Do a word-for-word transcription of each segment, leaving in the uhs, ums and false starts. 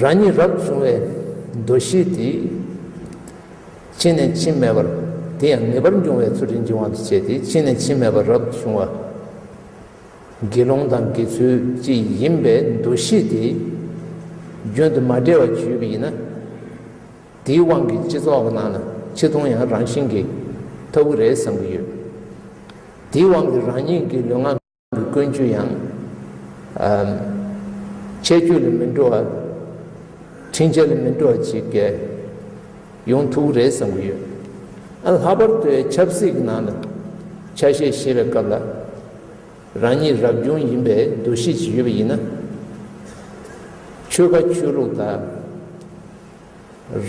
རང་ཉིད་རབ་བྱུང་བའི་འདུ་ཤེས་དེ། ཕྱིས་ནས་ཕྱིས་མེད་པར། དེ་ཡང་ངེས་པར་འབྱུང་བའི་ཚུལ་ཁྲིམས་ཀྱི་དབང་དུ་བྱས་ཏེ། ཕྱིས་ནས་ཕྱིས་མེད་པར་རབ་བྱུང་བ། དགེ་སློང་དང་དགེ་ཚུལ་གཅིག་ཡིན་པའི་འདུ་ཤེས་དེ་རྒྱུན་དུ་མ་བྲལ་བར་ཡོད་པ་ཡིན་ན། དེའི་དབང་གིས་སྤྱི་ཚོགས་ཀྱི་ནང་ལ་ཆེ་མཐོང་ཡང་རང་བཞིན་གྱིས་ཐོབ་ཀྱི་རེད་བསམ་གྱི་ཡོད། དེའི་དབང་གིས་རང་ཉིད་ཀྱི་ལུས་ངག་གི་ཀུན་སྤྱོད་ཡང་ཨམ། ཁྱད་ཆོས་ལ་མི་འགྲོ་བ། འཕྲིན་བཅོལ་ལ་མི་འགྲོ་བ་ཅིག་གས་ཡོང་ཐུབ་ཀྱི་རེད་བསམ་གྱི་ཡོད། ཨ། ལྷག་པར་དུ་ཆབ་སྲིད་ཀྱི་ནང་ལ་ཆ་ཤས་བཞེས་པའི་སྐབས་ལ། རང་ཉིད་རབ་བྱུང་ཡིན་པའི་འདུ་ཤེས་ཅིག་ཡོད་པ་ཡིན་ན། ཆོལ་ཁ་ཆོས་ལུགས་དང་།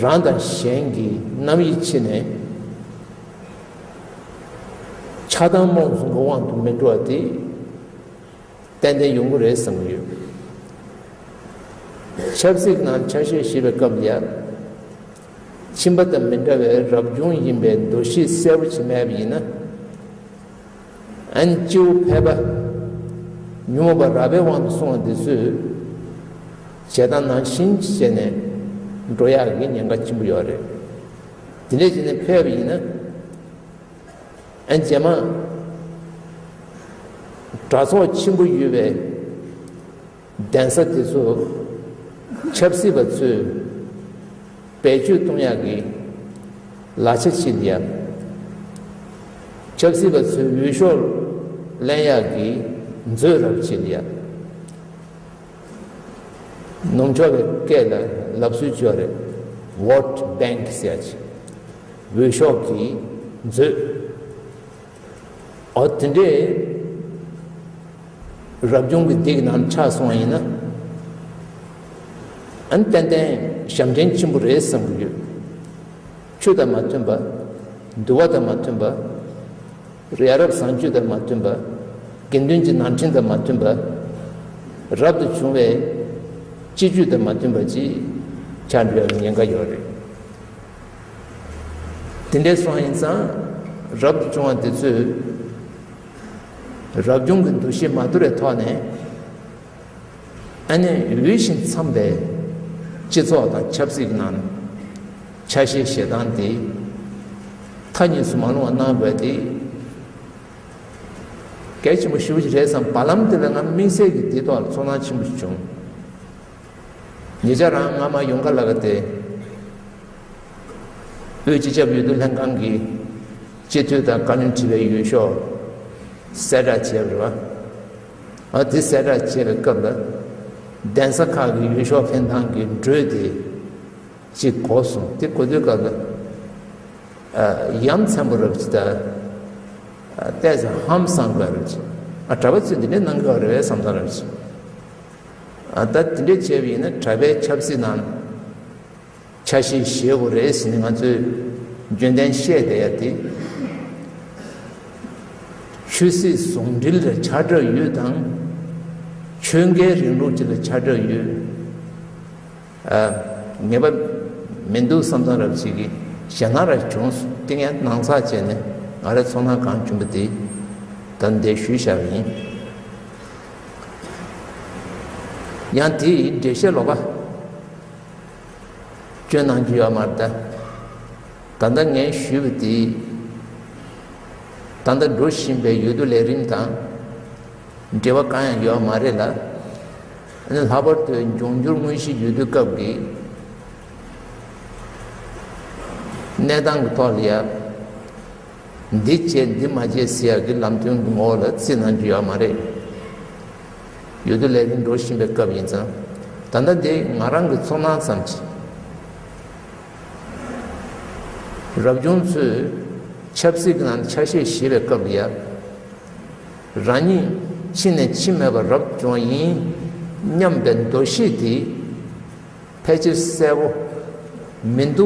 རང་དང་གཞན་གྱི་རྣམ་དབྱེ་ཕྱེ་ནས། ཆགས་སྡང་རྨོངས་གསུམ་གྱི་དབང་དུ་མི་འགྲོ་བ་དེ་ཏན་ཏན་ཡོང་གི་རེད་བསམ་གྱི་ཡོད། ཆབ་སྲིད་ནང་ཆ་ཤས་བཞེས་པའི་སྐབས་ལ་ཡང་། ཁྱིམ་པ་དང་མི་འདྲ་བའི་རབ་བྱུང་ཡིན་པའི་འདུ་ཤེས་གསལ་པོ་ཞིག་མེད་པ་ཡིན་ན། ཨན། སྤྱི་བོ་ཕལ་པ། ཉོན་མོངས་པ་རགས་པའི་དབང་དུ་སོང་བ་འདི་ཚོས་བྱེད་སྟངས་ནང་བཞིན་བྱས་ནས་འགྲོ་ཡག་གི་ཉེན་ཁ་ཆེན་པོ་ཡོད་རེད། དེ་འདྲས་བྱས་ནས་ཕེབས་པ་ཡིན་ན། ཨན། རྗེས་མ་དྲག་ཚོགས་ཆེན་པོ་ཡོད་པའི་གདན་ས་དེ་ཚོ་ཆབ་སྲིད་པ་ཚོས་བེད་སྤྱོད་གཏོང་ཡག་གི་ལག་ཆ་ཅིག་ལ་ཡ། ཆབ་སྲིད་པ་ཚོའི་འོས་ཤོག་ལེན་ཡག་གི་མཛོད་རབ་ཅིག་ལ་ཡ། ནུབ་ཕྱོགས་པའི་སྐད་ལ་ལབ་སྲོལ་ཅིག་ཡོད་རེད། Vote Bank ཟེར་ཡག་ཅིག་འོས་ཤོག་གི་མཛོད། འོ། དེ་འདྲའི་རབ་བྱུང་གི་སྡེ་གི་ནང་ཆགས་སོང་བ་ཡིན་ན། ཨན། ཏན་ཏན་ཞབས་འདྲེན་ཆེན་པོ་རེད་བསམ་གྱི་ཡོད། ཆོས་དང་མ་མཐུན་པ། འདུལ་བ་དང་མ་མཐུན་པ། ཡ་རབས་བཟང་སྤྱོད་དང་མ་མཐུན་པ། དགེ་འདུན་གྱི་ནང་ཁྲིམས་དང་མ་མཐུན་པ། རབ་ཏུ་བྱུང་བའི་སྤྱི་སྤྱོད་དང་མ་མཐུན་པ་ཅིག་ཆགས་འགྲོ་ཡག་གི་ཉེན་ཁ་ཡོད་རེད། དེ་འདྲའི་སོང་ཡིན་ཙང་། རབ་ཏུ་བྱུང་བ་དེ་ཚོས་རབ་བྱུང་གི་འདུ་ཤེས་མ་དོར་བའི་ཐོག་ནས། ཨ་ནི་འོས་ཤིང་འཚམས་པའི་སྤྱི་ཚོགས་དང་ཆབ་སྲིད་ཀྱི་ནང་ཆ་ཤས་བཞེས་སྟངས་དེ་མཐའ་གཉིས་སུ་མ་ལྷུང་བ་གནང་དགོས་དེ་གལ་ཆེན་པོ་ཞེ་པོ་ཅིག་རེད་བསམ། བར་ལམ་དེ་ལ་ང་དམིགས་བསལ་གྱིས་དེའི་ཐོག་ལ་ཚོར་སྣང་ཆེན་པོ་ཞིག་བྱུང་། ཉེ་ཆར་རང་ང་མ་ཡོང་ཁ་ལ་ག་དེ། དབུས་སྤྱི་ཁྱབ་འོས་བསྡུ་ལྷན་ཁང་གིས་སྤྱི་འཐུས་དང་བཀའ་བློན་ཁྲི་པའི་འོས་ཤོག་གསལ་བསྒྲགས་བྱས་པ་རེད་བ། ཨ། དེ་གསལ་བསྒྲགས་བྱས་པའི་སྐབས་ལ། གདན་ས་ཁག་གི་འོས་ཤོག་འཕེན་སྟངས་ཀྱི་འགྲོས་དེ་གཅིག་གོ་སོང་། དེ་གོ་དུས་སྐབས་ལ། ཨ། ཡ་མཚན་པོ་རབ་ཅིག་དང་། ཨ། ཏོག་ཙམ་ཧང་སངས་པ་རབ་ཅིག་ཨ། གྲྭ་པ་ཚོས་འདི་འདྲ་གནང་གི་ཡོད་རེད་བསམ་སྟངས་རབ་ཅིག་ཨ། ད་དེ་འདྲ་བྱས་པ་ཡིན་ན་གྲྭ་པའི་ཆབ་སྲིད་ནང་ཆ་ཤས་བཞེས་དགོས་རེད་ཟེར་ནས་ང་ཚོས་རྒྱུན་ལྡན་བཤད་བསྡད་ཡ་དེ། ཆོས་སྲིད་ཟུང་འབྲེལ་ལ་ཆ་འདྲ་ཡོད་དང་། ཆོལ་ཁའི་རིང་ལུགས་ཅིག་ལ་ཆ་འདྲ་ཡོད། ཨ། ངེས་པ་མི་འདུག་བསམ་སྟངས་རབ་ཅིག་གི་ཞེད་སྣང་རབ་བྱུང་སོང་། དེ་ངས་ནང་ཚགས་བྱས་ནས་ང་རའི་ཚོར་སྣང་གང་བྱུང་བ་དེ་ད་འདིར་ཞུས་བཞག་པ་ཡིན། ཡང་དེའི་འགྲེལ་བཤད་ལོག་པ་སྐྱོན་གནང་རྒྱུ་ཡོད་མ་རེད་ད། ད་ལྟ་ངས་ཞུས་པ་དེ་ད་ལྟ་འགྲོ་བཞིན་པའི་འོས་བསྡུ་ལས་རིམ་དང་འབྲེལ་བ་གང་ཡང་ཡོད་མ་རེད་ལ། ཨ་ནི་ལྷག་པར་དུ་འབྱུང་འགྱུར་དངོས་གཞིའི་འོས་བསྡུ་སྐབས་ཀྱི་གནས་སྟངས་ཀྱི་ཐོག་ལ་ཡ། འདི་བྱས་འདི་མ་བྱས་ཟེར་ཡག་གི་ལམ་སྟོན་གྱི་ངོ་བོ་ལ་རྩིས་གནང་རྒྱུ་ཡོད་མ་རེད། འོས་བསྡུ་ལས་རིམ་འགྲོ་བཞིན་པའི་སྐབས་ཡིན་ཙང་། ད་ལྟ་འདི་ང་རང་གི་ཚོར་སྣང་ཙམ་ཅིག་རབ་བྱུང་ཚོས་ཆབ་སྲིད་ཀྱི་ནང་ཆ་ཤས་བཞེས་པའི་སྐབས་ལ་ཡ། རང་ཉིད་ཕྱིས་ནས་ཕྱིས་མེད་པར་རབ་བྱུང་བ་ཡིན་སྙམ་པའི་འདུ་ཤེས་དེ་ཕལ་ཆེར་གསལ་པོ་མི་འདུག